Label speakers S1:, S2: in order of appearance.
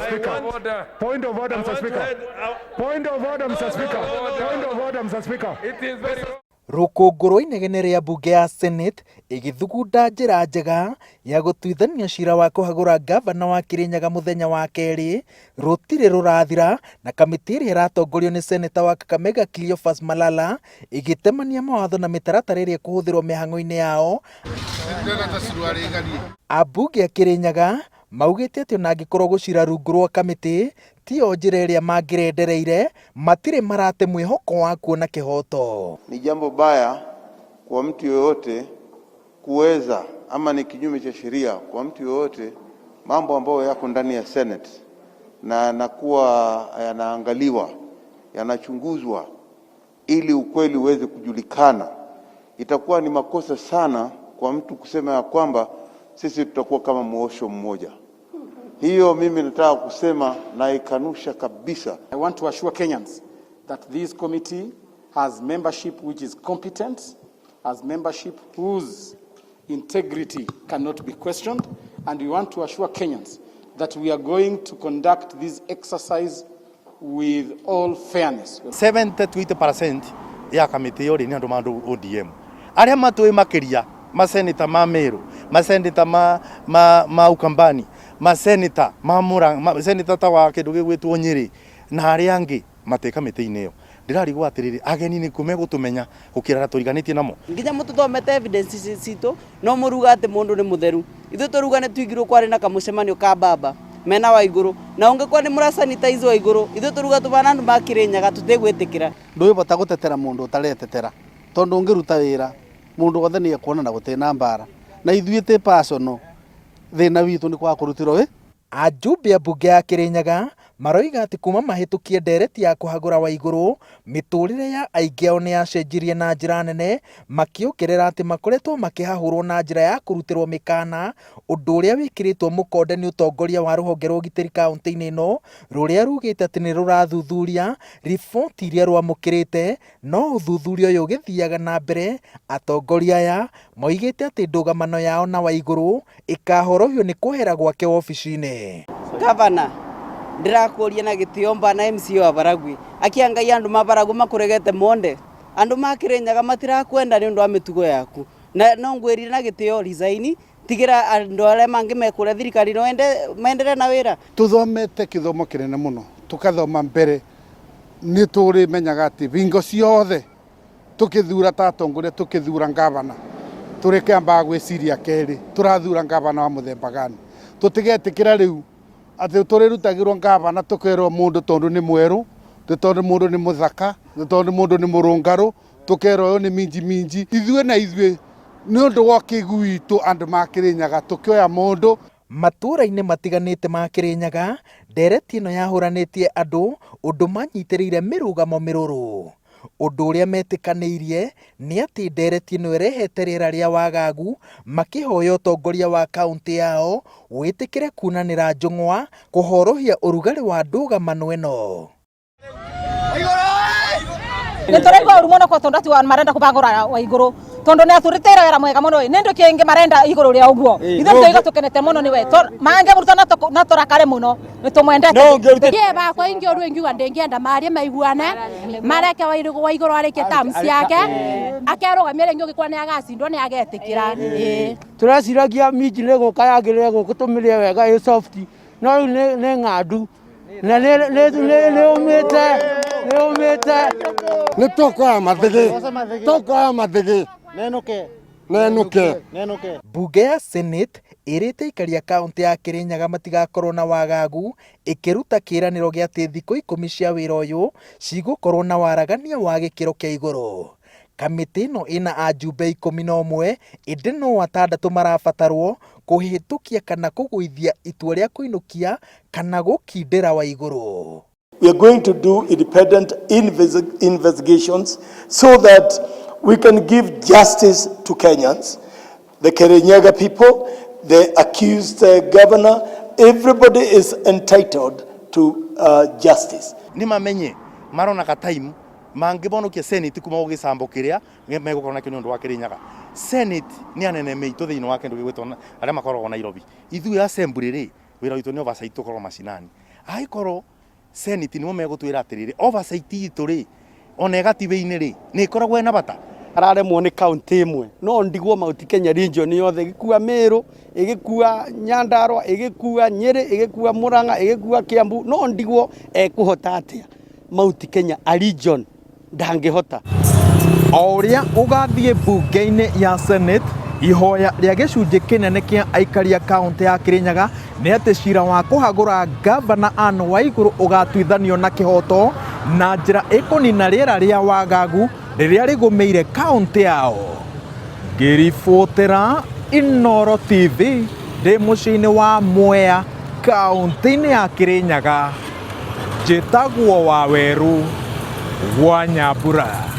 S1: Speaker.
S2: Order.
S1: Point of order,
S2: I
S1: Mr.
S2: want to
S1: Speaker.
S2: add,
S1: Point of order, Mr.
S2: No,
S1: Speaker.
S2: no, no, no.
S1: Point of order, Mr. Speaker.
S2: It is very
S3: Rũkũngũ rwa inegene rĩa mbunge ya Senate ĩgĩthugunda njĩra njega ya gũtuithania cira wa kũhagũra ngavana wa Kirinyaga mũthenya wa kerĩ rũtirĩ rũrathira na kamĩtĩ ĩrĩa ĩratongorio nĩ seneta wa Kakamega Cleophas Malala ĩgĩtemania mawatho na mĩtaratara ĩrĩa ĩkũhũthĩrwo mĩhang'o-inĩ yao. Ambunge a Kirinyaga maugĩte atĩ ona angĩkorwo gũcira rungu rwa kamĩtĩ tiyo njĩra ĩrĩa mangĩrendereire, matirĩ marate mwĩhoko wa kuona kĩhoto.
S4: Ni jambo baya kwa mtu yoyote kuweza ama ni kinyume cha sheria kwa mtu yoyote mambo ambayo yako ndani ya Senate na yanakuwa yanaangaliwa, yanachunguzwa ili ukweli uweze kujulikana. Itakuwa ni makosa sana kwa mtu kusema ya kwamba sisi tutakuwa kama muosho mmoja. Hiyo mimi nataka kusema na ikanusha kabisa.
S5: I want to assure Kenyans that this committee has membership which is competent, has membership whose integrity cannot be questioned, and we want to assure Kenyans that we are going to conduct this exercise with all fairness.
S6: 70 to 80% ya kamĩtĩ ĩyo rĩ nĩ andũ ma ODM arĩa matũĩ makĩria, maseneta ma Meru, maseneta ma Ukambani, maseneta ma Murang'a, maseneta ta wa kĩndũ gĩgwĩtwo Nyĩrĩ na arĩa angĩ matĩ kamĩtĩ-inĩ ĩyo. Ndĩrarigwo atĩrĩrĩ, ageni nĩ kũ megũtũmenya gũkĩra arĩa tũriganĩtie namo?
S7: Nginya mututhomete evidence citũ no muruga ati mundu ni mutheru. Ithuĩ tũruga nĩ tuigirwo kwarĩ na kamũcemanio ka baba mena wa igũrũ na ũngĩkorwo nĩ mũra sanitize wa igũrũ, ithuĩ tũruga tũbana andũ ma Kĩrĩnyaga tũtigwĩtĩkĩra.
S8: Ndwĩbota gũtetera mũndũ ũtaretetera tondũ ũngĩruta wĩra mũndũ wothe nĩ ekuona na gũtĩ na mbara na ithuĩ tĩ personal thĩna witũ nĩ kwaga kũrutĩrwo wĩ.
S3: Ajumbe a mbunge ya Kirinyaga maroiga atĩ kuma mahĩtũkie ndereti ya kũhagũra Waigũrũ, mĩtũrĩre ya aingĩ ao nĩ yacenjirie na njĩra nene, makĩongerera atĩ makoretwo makĩhahũrwo na njĩra ya kũrutĩrwo mĩkana, ũndũ ũrĩa wĩkĩrĩtwo mũkonde nĩ ũtongoria wa rũhonge rwa ũgitĩri kaunti-inĩ ĩno rũrĩa rugĩte atĩ nĩ rũrathuthuria riboti iria rwamũkĩrĩte. No ũthuthuria ũyũ ũgĩthiaga na mbere, atongoria aya moigĩte atĩ ndũgamano yao na Waigũrũ ĩkahorohio nĩ kwehera gwake wabici-inĩ.
S7: Gavana, ndirakũria na gĩtĩo mbana MCA wa Baragwi, akia Ngai andũ ma Baragwi makũregete monde, andũ ma Kĩrĩnyaga matirakwenda nĩ ũndũ wa mĩtugo yaku, na no ngwĩrire na gĩtĩo, resign, tigĩra andũ arĩa mangĩ mekũrĩa thirikari no maenderee na wĩra.
S8: Tuthomete kĩthomo kĩnene mũno, tũkathoma mbere nĩ tũrĩmenyaga atĩ bingo ciothe tũkĩthura ta atongoria, tũkĩthura ngavana, tũrĩkĩambaga gwĩciria kerĩ tũrathura ngavana wa mũthemba gani. Tũtigetĩkĩra rĩu atĩ tũrĩrutagĩrwo ngavana tũkerwo mũndũ tondũ nĩ mwerũ, nĩ tondũ mũndũ nĩ mũthaka, nĩ tondũ mũndũ nĩ mũrũngarũ, tũkerwo ũyũ nĩ minji minji. Ithuĩ na ithuĩ nĩ ũndũ wa ũkĩgu witũ andũ ma Kĩrĩnyaga tũkĩoya mũndũ.
S3: Matũũra-inĩ matiganĩte ma Kĩrĩnyaga, ndereti ĩno yahũranĩtie andũ ũndũ manyitĩrĩire mĩrũgamo mĩrũrũ. Ũndũ ũrĩa metĩkanĩirie nĩ atĩ ndereti ĩno ĩrehete rĩera rĩa wagagu, makĩhoya ũtongoria wa kaunti yao wĩtĩkĩre kunanĩra njũng'wa kũhorohia ũrugarĩ wa ndũgamano ĩno.
S9: Nĩ tũraigua ũru mũno kwa tondũ ati marenda kũbangũra wa igũrũ tondũ nĩ aturutĩire wĩra mwega mũno. Nĩ ndũ kĩngĩ marenda igũrũ rĩa ũguo? Ithuĩ tũiga tũkenete mũno nĩwe mangĩmũruta na tũrakare mũno, nĩ tũmwendete.
S10: Niĩ bakwa ingĩ ũru ingiuga ndĩngĩenda marie maiguane, mareke wa igũrũ arĩkie terms ciake, akerũgamia rĩngĩ, ũngĩkorwo nĩ agacindwo nĩ agetĩkĩra.
S11: Tũreciragia minji nĩ gũka yagĩrĩre gũkũ tũmĩrĩe wega ĩ soft, no rĩu nĩ ng'andu na nĩ ũmĩte.
S12: Nĩ tũkoya mathĩgĩ, tũkoya mathĩgĩ nenũke.
S3: Mbunge ya Senate ĩrĩte aikari a kaunti ya Kirinyaga matigakorwo na wagagu, ĩkĩruta kĩĩranĩro gĩa atĩ thikũ 10 cia wĩra ũyũ cigũkorwo na waragania wa gĩkĩro kĩa igũrũ. Kamĩtĩ ĩno ĩna ajumbe 11, ĩndĩ no atandatũ marabatarwo kũhĩtũkia kana kũgũithia itua rĩa kũinũkia kana gũkindĩra Waigũrũ.
S13: We are going to do independent investigations so that we can give justice to Kenyans, the Kirinyaga people, the accused governor. Everybody is entitled to justice.
S6: Nĩ mamenye marona ka time mangĩbonokia Senate kuma gũgĩcambo kĩrĩa megũkorwo nakĩo nĩ ũndũ wa Kĩrĩnyaga. Senate nĩ anene meitũ thĩinĩ wa kĩndũ gĩgwĩtwo arĩa makoragwo Nairobi. Ithuĩ assembly rĩ, wĩra witũ nĩ oversight, tũkorwo macinani. Angĩkorwo Senate nĩo megũtwĩra atĩrĩrĩ, oversight itũ rĩ, ona ĩgatiba-inĩ rĩ, nĩ ĩkoragwo ĩna bata?
S13: Araremwo nĩ kaunti ĩmwe no ndigwo Mount Kenya region yothe ĩgĩkua Meru, ĩgĩkua Nyandarua, ĩgĩkua Nyeri, ĩgĩkua Murang'a, ĩgĩkua Kiambu, no ndigwo ekũhota atĩa Mount Kenya a region ndangĩhota.
S3: O ũrĩa ũgathiĩ mbunge-inĩ ya Senate, ihoya rĩa gĩcunjĩ kĩnene kĩa aikari a kaũntĩ ya Kirinyaga nĩ atĩ cira wa kũhagũra ngavana Anne Waigũrũ ũgatuithanio na kĩhoto na njĩra ĩkũnina rĩera rĩa wagagu rĩrĩa rĩgũmĩire kaũntĩ yao. Ngĩribotera Inooro TV ndĩ mũciĩ-inĩ wa Mwea kaũntĩ-inĩ ya Kirinyaga, njĩtagwo Wawerũ wa Nyambura.